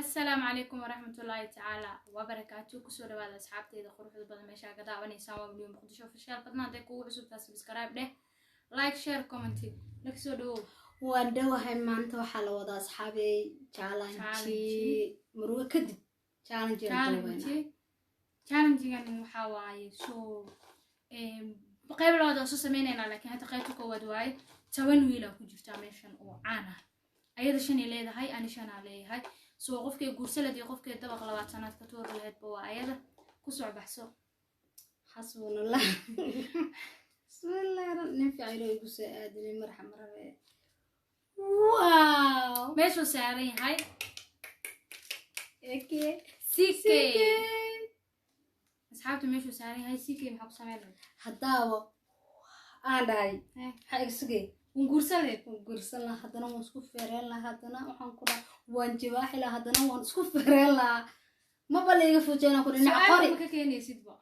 Asalaamu calaykum waraxmatullaahi tacaala wabarakaatu. Kusoo dhawaada, asxaabteyda quruxda badan. Meeshaa ka daawanaysaan waa Milyan Muqdisho Official. Fadlan hadday kugu cusubtaa, subscribe dheh, like, share, comment. Laga soo dhawow. Waan dhowahay. Maanta waxaa la wadaa, asxaabey, challenge. Challenge. Murugo kadib challenge. Challenge. Challengegan waxaa waaye, soo qayb labaad waa soo sameynaynaa, laakiin hadda qaybta koowaad waaye. 10 wiilaa ku jirtaa meeshan oo caan ah. Ayada shanay leedahay, ani shanaa leeyahay. Soo qofkay guursalad iyo qofkay dabaq 20aad ka tuuri lahaydba waa ayada. Kusoo baxso. Xasbunallah, bismillahi. Nin fiican inuu igu soo aadinay maraxa marabe. Wow. Meeshuu saaran yahay? Eke. CK. Asxaabta, meeshuu saaran yahay CK, maxaa ku sameyn lahayd? Haddaaba aan dhahay, maxaa iga sugay? Waan guursan lahayd. Waan guursan lahaa, haddana waan isku feereen lahaa, haddana waxaan ku dhaha waan jibaaxi lahaa, haddana waan isku feereen lahaa. Maba la iga fujeenaa ku dhinac Su-aal qori. Ma ka keenaysidba?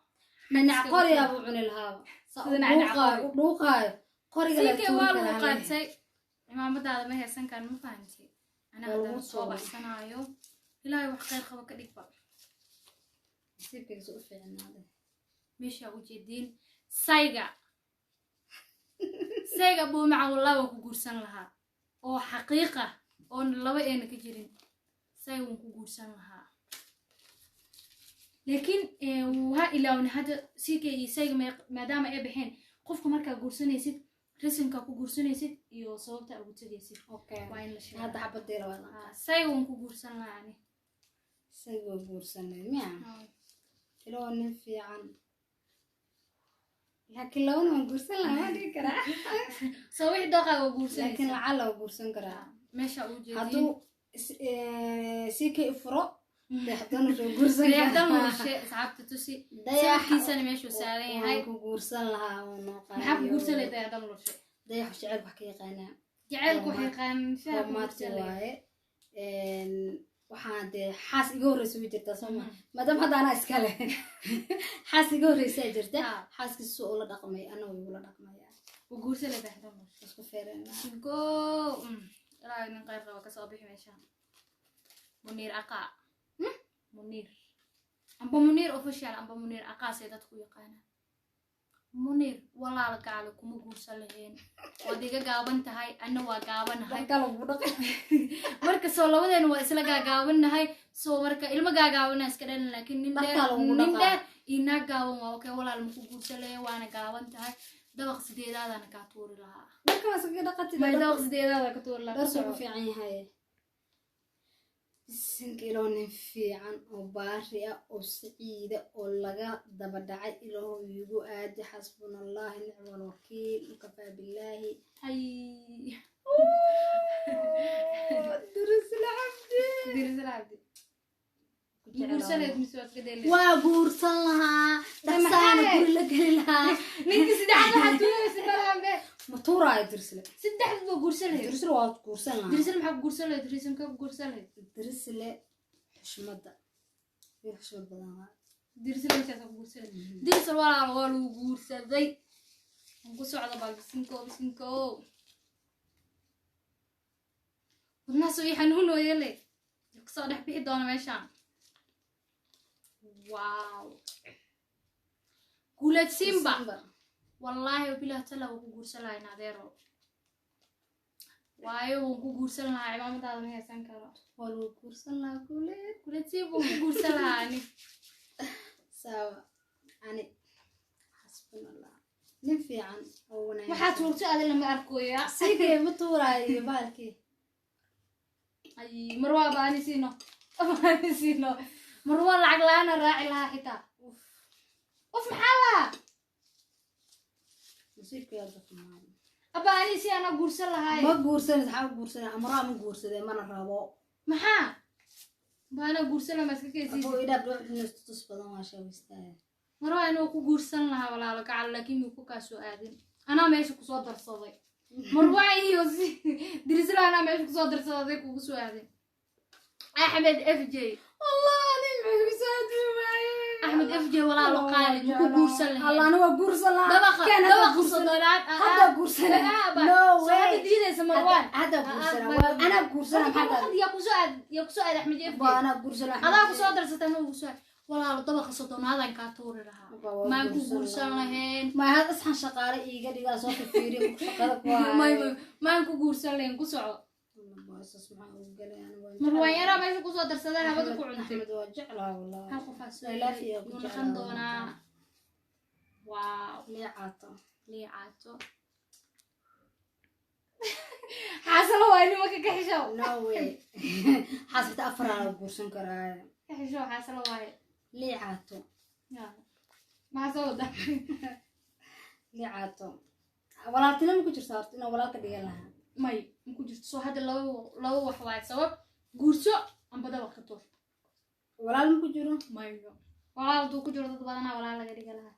Dhinac qoriyaabuu cuni lahaaba. Saa u Sida nacnac dhuuqaayo qori. U dhuuqaayo qoriga la CK tuuri waa lagu karaa. qaatay. Cimaamadaada ma haysan kan, ma fahanti? Ana Waa lagu haddana soo tuuray. baxsanaayo. Ilaahay wax khayr qaba ka dhigba. Nasiibkayga u fiicnaaday. Meeshaa ujeediin sayga, sayga buumaca. Wallah, waan ku guursan lahaa oo xaqiiqa oon laba eena ka jirin. Sayga waan ku guursan lahaa, laakiin waa ilaawna hadda CK iyo sayga. Maadaama ay baxeen, qofka markaa guursanaysid, reasonka ku guursanaysid iyo sababta ugu tegaysid waa in la sheego. Hadda xabadii labaad aan. Ah, sayga waan ku guursan lahaa ani. Sayga waa guursanay miya? Iloo nin fiican, laakiin labana waan guursan lahaa, waan dhihi karaa. Soo wixii dooqaa waa Laakiin guursanaysa. Lacala waa guursan karaa. Meesha u jeediin. Hadduu si kay furo, dayaxdan soo guursan Dayaxdan karaa. Muushe, asxaabta tusi. Dayax. Sawirkiisana meeshuu saaran yahay. Waan ku guursan lahaa oo noo Maxaa ku qaaliyo. guursan lahayd, dayaxdan Muushe? Dayaxu jecel wax ka yaqaanaa. Jacaylku waxay qaanshaha ku Romantic guursan lahayd. waaye. Waxaa dee xaas iga horreysa way jirtaa, soo ma? Maadaama hadda anaa iskale, xaas iga horreysaa jirta. Xaaskiisa suu ula dhaqmay, ana way ula dhaqmaya. Ku guursan lahayd dayaxdan Muushe. Isku feereenaa. Go. Ilaahay nin khayr qaba kasoo bixi meesha. Muniir Aqaa, Muniir amba Muniir Official amba Muniir Aqaasay dadku yaqaanaan. Muniir, walaal gaale, kuma guursan lahayn. Waad iga gaaban tahay, anna waa gaabanahay. Marka lagu dhaqay. Marka soo labadeena waa isla gaagaabanahay. Soo marka ilmo gaagaabana iska dhalin, laakiin nin dheer Dharkaa lagu nin dhaqaa. dheer iyo naag gaaban waa okay. Walaal, maku guursan lahayn, waana gaaban tahay. Dabaq sideedaadana kaa tuuri lahaa. Dharka waa iskaga dhaqatid. May, dabaq sideedaada ka tuuri lahaa. Dharku ku fiican yahay. Bisinka, iloo nin fiican oo baari ah oo saciida oo laga daba dhacay ilaahu iigu aadi. Xasbunallahi nicmal wakiil, kafaa billaahi. Hay. Dirisla Cabdi. Dirisla Cabdi ma guursanayd mise waad iska dheeli? Waa guursan lahaa, dhaqsaana guri la geli lahaa. Ninkii saddexaad waxaad tuuraysa malahan be. Ma tuuraayo Dirisle. Saddexdad waa guursan lahayd. Dirisle waa guursan lahaa. Dirisle maxaa ku guursan lahayd? Reasonka ku guursan lahayd? Dirisle xushmada, wiil xushmad badan waa. Dirisle meeshaas ku guursan lahayd. Dirisle, walaal, waa lagu guursaday. Aan ku socdo bal. Bisinko, bisinko, wadnahaas ii xanuunooye le kasoo dhex bixi doona meeshaan. Wow, Guuleed Simba. Simba. Wallaahi wabilah tala, waan ku guursan lahaa in adeero waayo, waan ku guursan lahaa. Cimaamadaada ma haysan karo. Waa lagu guursan lahaa Guuleed. Guuleed Simba waan ku guursan lahaa ani. Sawa, ani xasbunallah, nin fiican oo wanaagsan. Waxaa tuurto adi lama arkoya. Sikee ma tuuraayo iyo bahalkii. Ay, marwaa baani siino, baani siino. Marwaa lacag la-aana raaci lahaa xitaa. Uf, maxaa lahaa? Nasiibka yaa dafmaayo. Abba, ani si anaa guursan lahaay. Ma guursanid, maxaa u guursanay? Amraa ma guursadee, mana rabo. Maxaa ba anaa guursan lahaa, ma iska kaysiisid? Abuu idhaab tus badan waa sheegaystaa. Marwaa inuu ku guursan lahaa, walaalo gacal, laakiin muu ku kaasoo aadin. Anaa meesha kusoo darsaday Marwaa iyo si Dirisla, anaa meesha kusoo darsaday, aday kugu soo aadin. Axmed F J. Wallah, ani muxuu igu soo aadmi waaye? Axmed FJ, walaalo qaali, maku guursan lahayn? Allah, ana waa guursan lahaa. Dabaqa Keen hadda dabaqa guursan. 30aad. Hadda guursana. No So way. Hadda diidaysa Marwaan. Hadda guursana. Anaa guursana, maxaa tahay? Yaa kusoo aad, yaa kusoo aad Axmed FJ? Waa anaa guursana. Adaa kusoo darsatay, ma kusoo aad. Walaalo, dabaqa 30aadaan kaa tuuri lahaa. Waa Maan ku guursan guursan lahaa. lahayn? Ma had asxan shaqaale iiga dhigaa, soo fiiriyo shaqada ku May, may, maan ku guursan lahayn? Ku soco. Saas maxaa ugu galay? Ana waa Marwaan yaraa meesha kusoo darsaday, habada ku cuntay. Axmed waa jeclaa wallahi. Hal qofaa soo I love you, ku wuu jeclaa. noqon doonaa. Wow. Liicaato. Liicaato xaasalo waay, nimanka ka xishow. No way, xaasbita afaraa la guursan karaa. Ka xishow, xaasalo waaye. Liicaato. Ya. Maxaa soo wada? Liicaato, walaaltinimo ku jirta horta inaan walaalka dhigan lahaa. May, maku jirto. Soo hadda laba laba wax waaye: sabab guurso amba dabaqa tuur. Walaal ma ku jiro? Mayo, walaal hadduu ku jiro, dad badanaa walaal laga dhigi lahaa.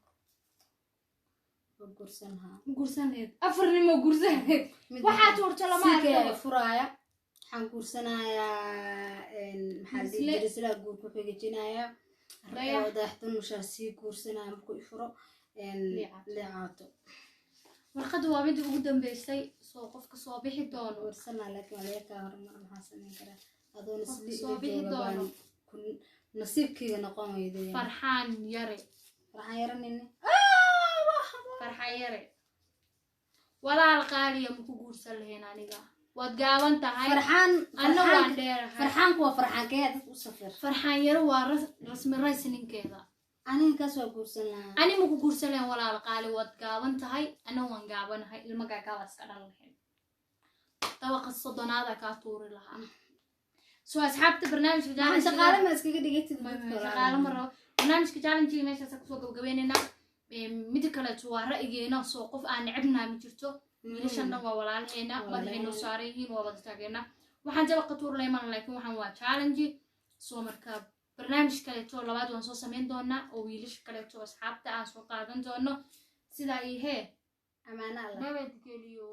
Waa guursan lahaa. Ma guursan lahayd? Afar nin ma guursan lahayd? Mid Waxaa tuurto lama sikay arkaba. Furaaya, waxaan guursanayaa, maxaa la dhihi Misle. jiray, silaa guur ku xigijinayaa. Dayax. Dayaxtan mushaa sii guursanaya markuu i furo. Liicaato. Liicaato. Warqadda waa midda ugu dambeysay, soo qofka soo bixi doono. Guursanaa, laakiin waa laga kaa hormar. Maxaa samayn karaa adoona Qofka sidii soo ila bixi jooga baan doono. ku nasiibkayga noqon weyday. Farxaan Yare. Farxaan Yaranini. Farxaan Yare, walaal qaaliya, maku guursan lahayn aniga? Waad gaaban tahay, Farxaan. anna waan Farxaan. dheerahay. Farxaanku waa farxaankee? Dad u safir. Farxaan Yare waa Rasmi Rays ninkeeda. Aniga kaas waa guursan lahaa. Ani maku guursan lahayn, walaal qaali? Waad gaaban tahay, anna waan gaabanahay, ilmo gaagaaba iska dhalan lahayn, dabaqa 30aada kaa tuuri lahaa. Soo asxaabta, barnaamijka Maxaan challenge-ga- shaqaale ma iskaga dhigatid dadka? Shaqaale ma rabo. Barnaamijka challenge meeshaas kusoo gabgabaynaynaa. Mida kaleeto waa ra'yigeena, soo qof aan necebnahay ma jirto. Wiilashan dhan waa walaalaheena, madaxay noo saaran yihiin, waa wada taageena. Waxaan jabaqa tuur layman, laakiin waxaan waa challenge. Soo marka barnaamij kaleeto labaad waan soo samayn doonaa, oo wiilasha kaleeto asxaabta aan soo qaadan doono. Sidaa iyo hee. Amaano Allah. Nabadgeliyo.